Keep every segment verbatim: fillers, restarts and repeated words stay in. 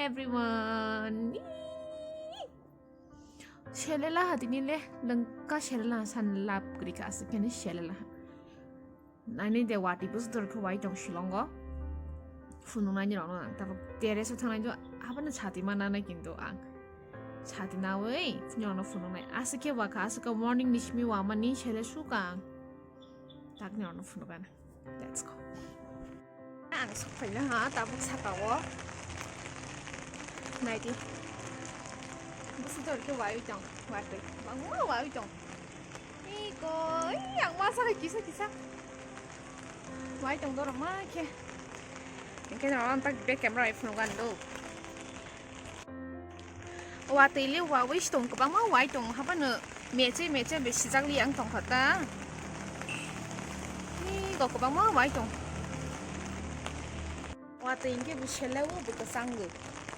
Everyone. Selela ha tini le, lengka selela ha san lap kri ka asik kene selela ha. Nani de wati bus dor khe wai tong silongo. Phunuk nai ni rok no ang tabuk terrace o thang nai do, abani chati ma nana kintu ang. Chati nawi, phunuk no phunuk nai. Asik khe waka, asik khe warning ni simi wama ni sele sukang. Tak ni rok no phunuk ana. Let's go. Ang sokphaina ha, tabuk saka o. Naidi. Busi dor khe wai tong, wai tong. Bangma wai tong. Iko, ih, ang masa khe kisa kisa. Wai tong dor ma khe. Engke no ang tak back camera ai phunuk an do. Watwi le wawi tong, kwbangma wai tong, haphano meche meche be sijak li ang tong kha ta. Ni go kwbangma wai tong. Watwi hinkhe bo sele o bo kwchang go.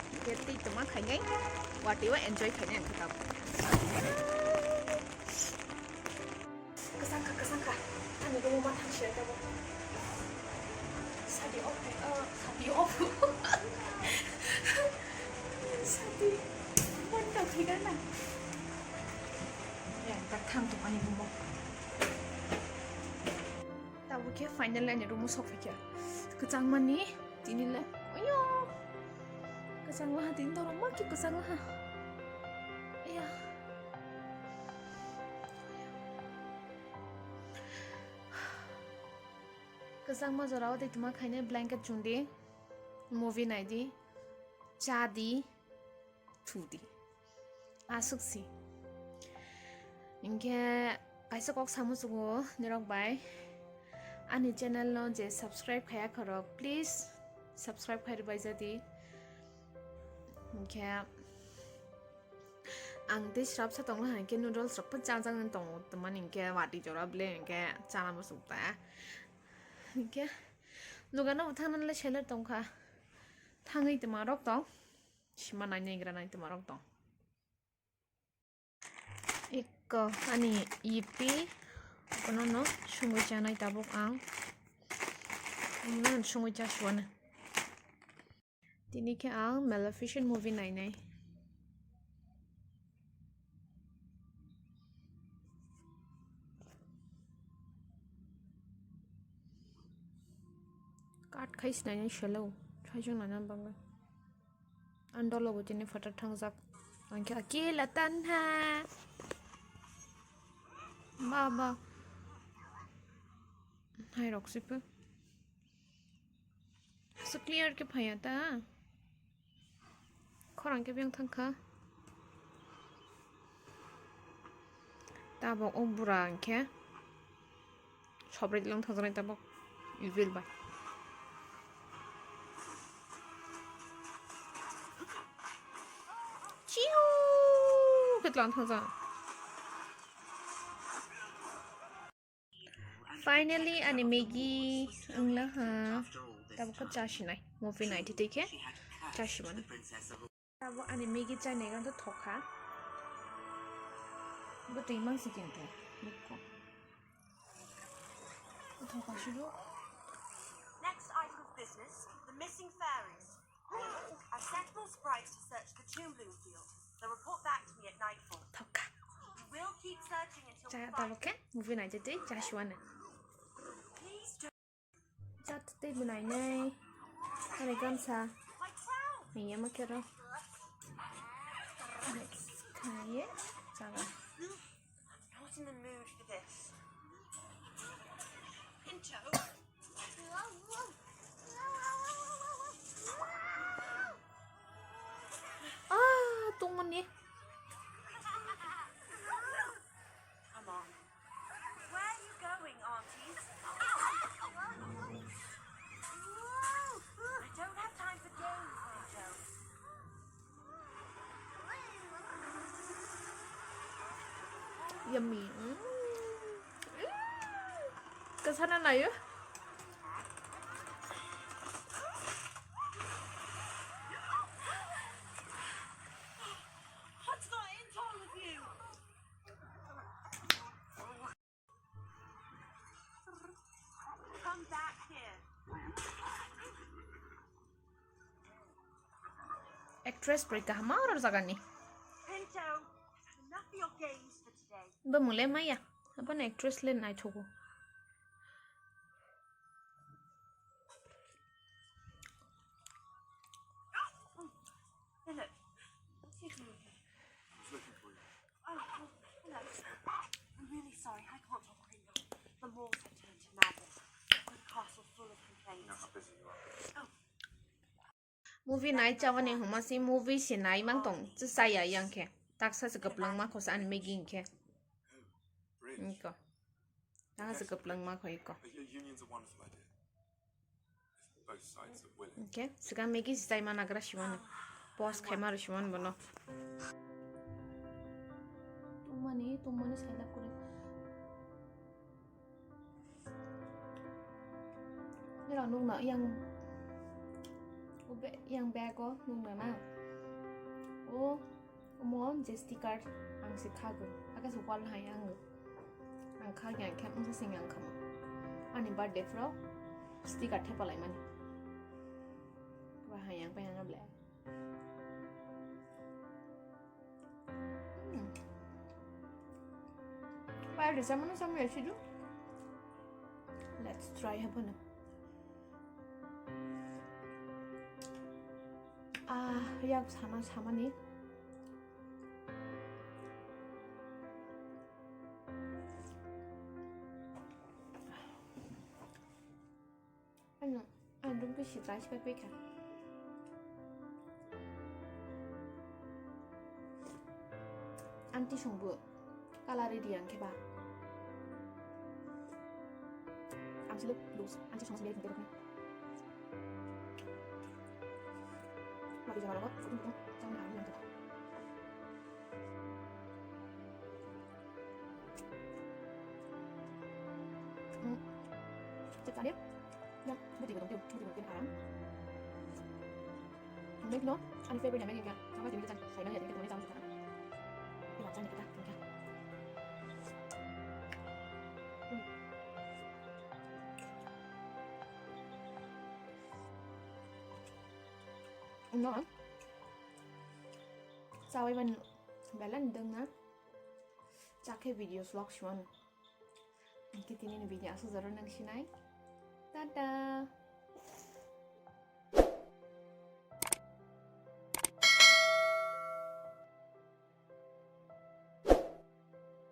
Hinkhe twi tongma khainai, watwi o enjoy khainai ang khe tabuk. Kwchang kha, kwchang kha. Ani room o ma thang se tabuk. Sadi off khai, oh, sadi off. Sadi. Mon to khiga na. Ya, tak thang to ani room o. Tabuk khe final ani room o sok phaikha. Kwchang mani tini le. Oyo. Kwchang laha tini dorok ma khe kwchang laha. Iya. Kwchangma jorao tei tuma khainai blanket chumdi, movie naidi, chadi, thudi. Aswk si. Hinkhe kaisa kok samo chungo nirok bai. Ani channel no je subscribe khaya khorok, please subscribe khai rwbai jadi. Hinkhe ang tei srapsa tongla hinkhe noodles rok phan chajak nang tongo, tamani hinkhe wati jora ble hinkhe chana muchung ta. Hinkhe dogano bo thangna le seller tongkha. Thangwi tma rok tong. Sima nai naigra nai tma rok tong. Ikko ani ipi kono no sungwi chanai tabuk ang. Ang no sungwi cha suana. Tini khe ang Maleficent movie nainai. Cut khai sinai selo, thaijwng nana bagwi. Ang dolo bo tini photo thangjak. Ang khe akila tanha. Ba, ba. Hai rok sipu. So clear khe phaiya ta. Khorang khe biyang thangkha. Tabok o bura hinkhe sobri lang thangjaknai tabok evil bai. Chiu khe tlang thangjak. Finally, ani Maggie wngla ha. Tabuk khe cha sinai. Movie naidi tei khe cha simano. Tabuk ani Maggie chainai gantho thokha. Bo twi mangsi kintu. Thokha suru. Next item of business, the missing fairies. I sent more sprites to search the tomb, Bloomfield. They'll report back to me at nightfall. Thokha. We will keep searching until we find them. Cha tabuk khe movie naidi tei cha simano. Please don't. Chat tei bwnai nei. Ani gamsa. My crown. Hingya ma kero. Next khaye. Chala. I'm not in the mood for this. Pinto. Ah, tungmani. Come on. Where are you going, aunties? I don't have time for games, Pinto. Yummy. Mm. Kasana nayo. What's got into all of you? Come back here. Actress pori kaham oro jagani. Pinto, enough of your games for today. Bo mole maya. Abo na actress le naithogo. Philip, what are you doing here? I was looking for you. Oh, oh, hello. I'm really sorry. I can't talk right now. The malls have turned to madness. I've got a castle full of complaints. You know how busy you are. Movie night chabani humasi movie se nai mang tong chaya yang khe. Taksa se kwplwng ma khosa ani Maggie hinkhe. Bridge. Niko. Taksa se kwplwng ma khoi ko. A u- Union's a wonderful idea. If both sides are willing. Hinkhe sika Maggie se chai ma nagra siwano. Pause khai ma ro siwano bono. Tumani, tumani sai da kore. Nira nungna yang ube yang bag o nungna na. O omo je sticker ang se khago. Aga se wall hai ang. Ang khagya khe mungsa sing yang khama. Ani birthday pro sticker thepa lai mani. Wa hai yang pa yang ble. Hmm. Pai risa mana sama ya sidu. Let's try hapana. Ah, yak sana samani. Ano, ang dum ke sitrai sipai pekha. Anti songbo kala ready ang keba. Ang silo lose, anti songbo sendiri sendiri ni. Mati jangan lupa, puting puting, jangan hari yang keba. Hmm. Cek tadi. Ya, buti buti buti buti buti aram. Mek no, ani favorite mek ya. Sama jadi kita, saya nanya jadi kita boleh tahu kita. Ini macam kita, kita. Hmm. No. Sawi ban belan dengna. Chakhe video vlog shuan. Ang khe tini ni video aswk jora nang sinai. Tata.